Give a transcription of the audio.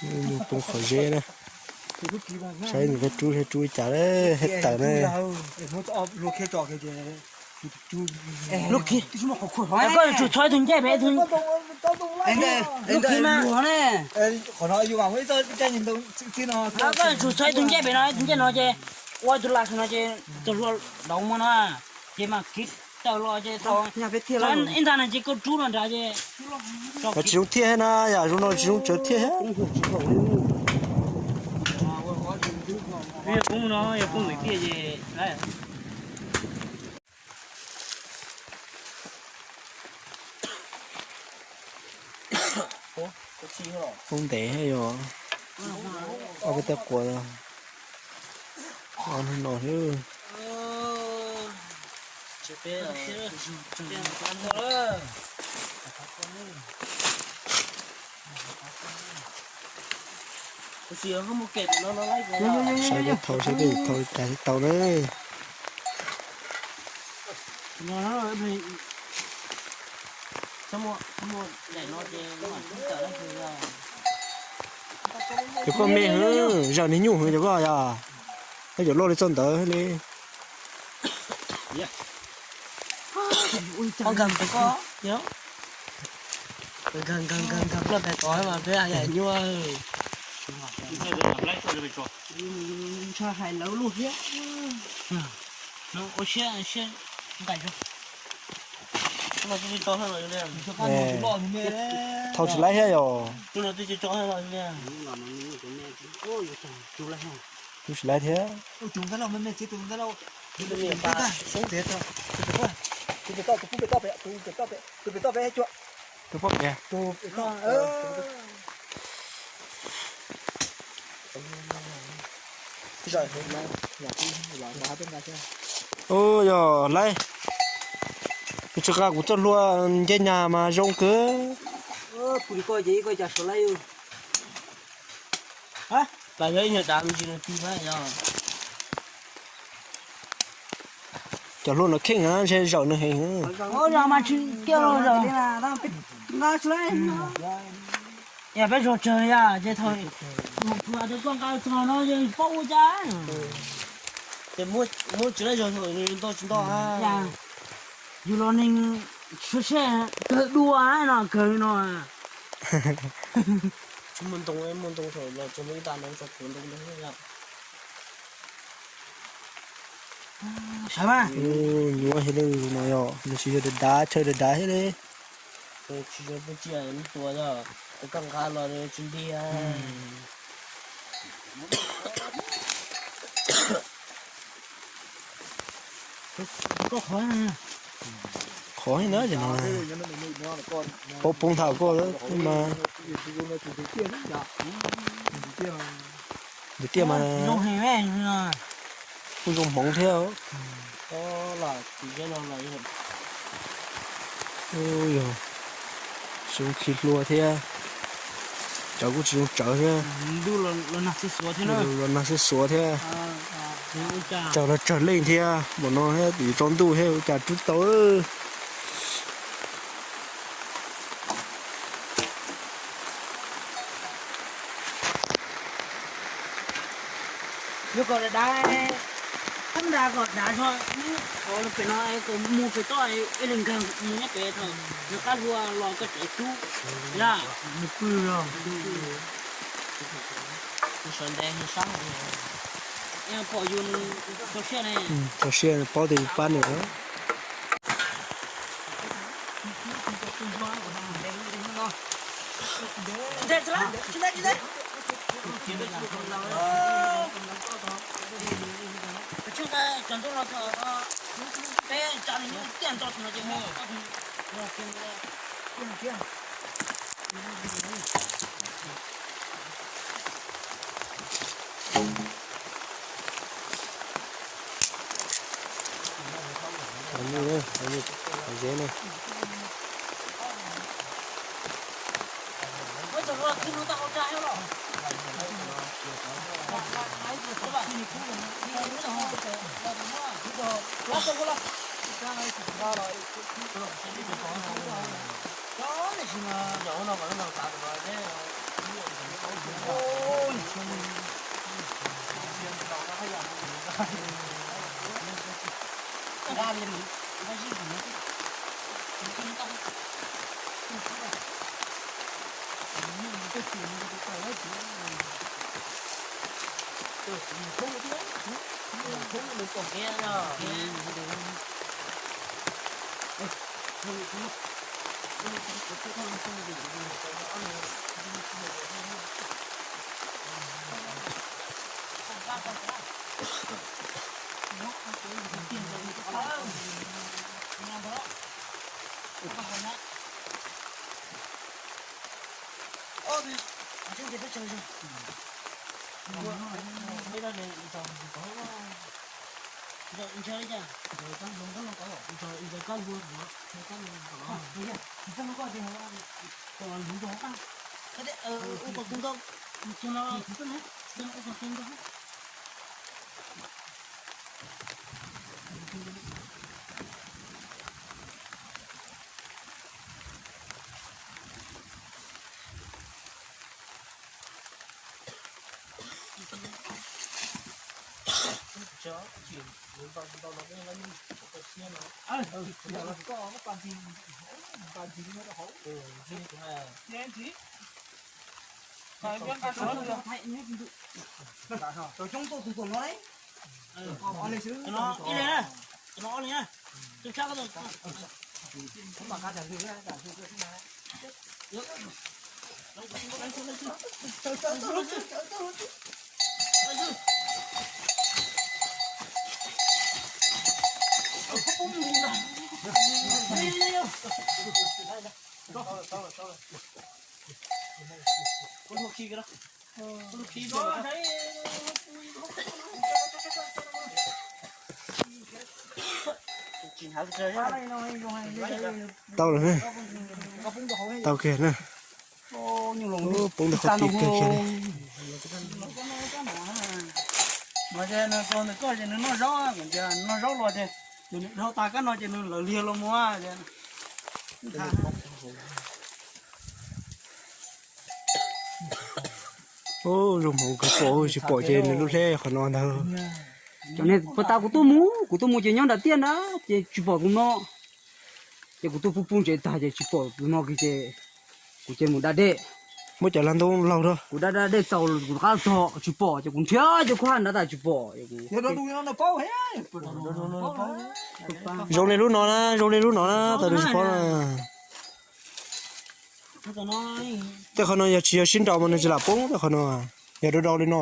Nyuj poob qhov zeb na. Saib nws rub, rub ib cas, hej tawm na. Koj tsum txhob ib tug ncej pem, lub khi mas. Koj tsum txhob ib tug ncej pem no, tus ncej no ces ua tus lag no ces tus hlua dau muag no ces mas kiv tawm los ces thaum ib ntag no ces koj rub no nrad ces tsis zoo thiaj na, yam zoo no tsis zoo tsawv thiaj. Yog poob no, yog poob ntawm tiaj ces poob ntev yog ob peb teg quav no xwb. Saib peb thau, saib peb thau cas tsis tau na. Cov koj me hwv, zawm niag nyuj hwv cov koj yog, koj yuav loj li txoj ntawd li. Ntshai hais lawv luj thiab. Ua siab, siab nqaim. Thau tsis laib thiab yog. Tsis laib thiab. Tus poj pem. Ub, yog laib. Kuv tsis qab kuv txoj hlua nce nyag mas zoo kawg. Cov hlua no kheej na, ntshe zawm nws heev. Yog peb zog tsawg yog ces thaum mus txog koj nqa txog no yeej paub ua cas. Ces muab tsis laib zog nws nto tsis nto. Yus los neeg siab kawg dua no kawg no. Tsis muaj ntoo, muaj ntoo thaum los txog ib nta no tso plhuav ntoo ntawd. Nyuaj thiab li no yog nws tsis yog dav dav chaw dav dav thiab li. Tsis yog pub cia lub tua yog koj nqa los tsis nti. Qhov no paub poob tham koj mas. Ntawm tiaj mas kuj zoo hmoov thiab. Yog tsis zoo khi hlua thiab, tsawv kuj tsis zoo tsawv thiab. Los nag xuav xuav thiab, tsawg los tsawg leej thiab, npaum no thiab yuav tsaus ntuj thiab ua cas rub tau. Yuav kom dav dav, thab dav kom dav zog, qhov pem no kom muag pem toj, ib leeg nkaag mus nyob pem thaum nws qab hlua los koj tseem rub. Yog nws pw os, sawv ntev sab, pom yus txaus siab ne, txaus siab paub tias yus pab nws. Coob tuaj tus tuam no. Ib leeg na, tus no ob leeg na. Tus tshaj koj tus. Tau lawm ne. Tau kiag na. Poob ntawm qhov tid kiag kiag li. Nws noj zaub, nws noj zaub los ces nws dhau tas kab no ces nws lawv liag los mus. Ub, zoo hmoov kawg pom tsis pom ces nws lub hleb qhov no ntag. Cov niag puag ta kuv tuaj mus, kuv tuaj mus ces nyob nram tiaj nrad ces tsis pom tus no. Ces kuv tuaj pub pub ntsev tag ces tsis pom tus no kiag ces kuv cia mus da dej. Muab cov lag ntoo laug rau. Kuv da da dej txaus kuv rov qab txog tsis pom ces kuv nrhiav cov khuab nrad tas tsis pom. Zoo li lub no na, zoo li lub no na, tau nws tsis paub na. Tej qhov no yog tsis yog sib nraus mas nws tsis lam poob tej qhov no. Yog dau dau li no.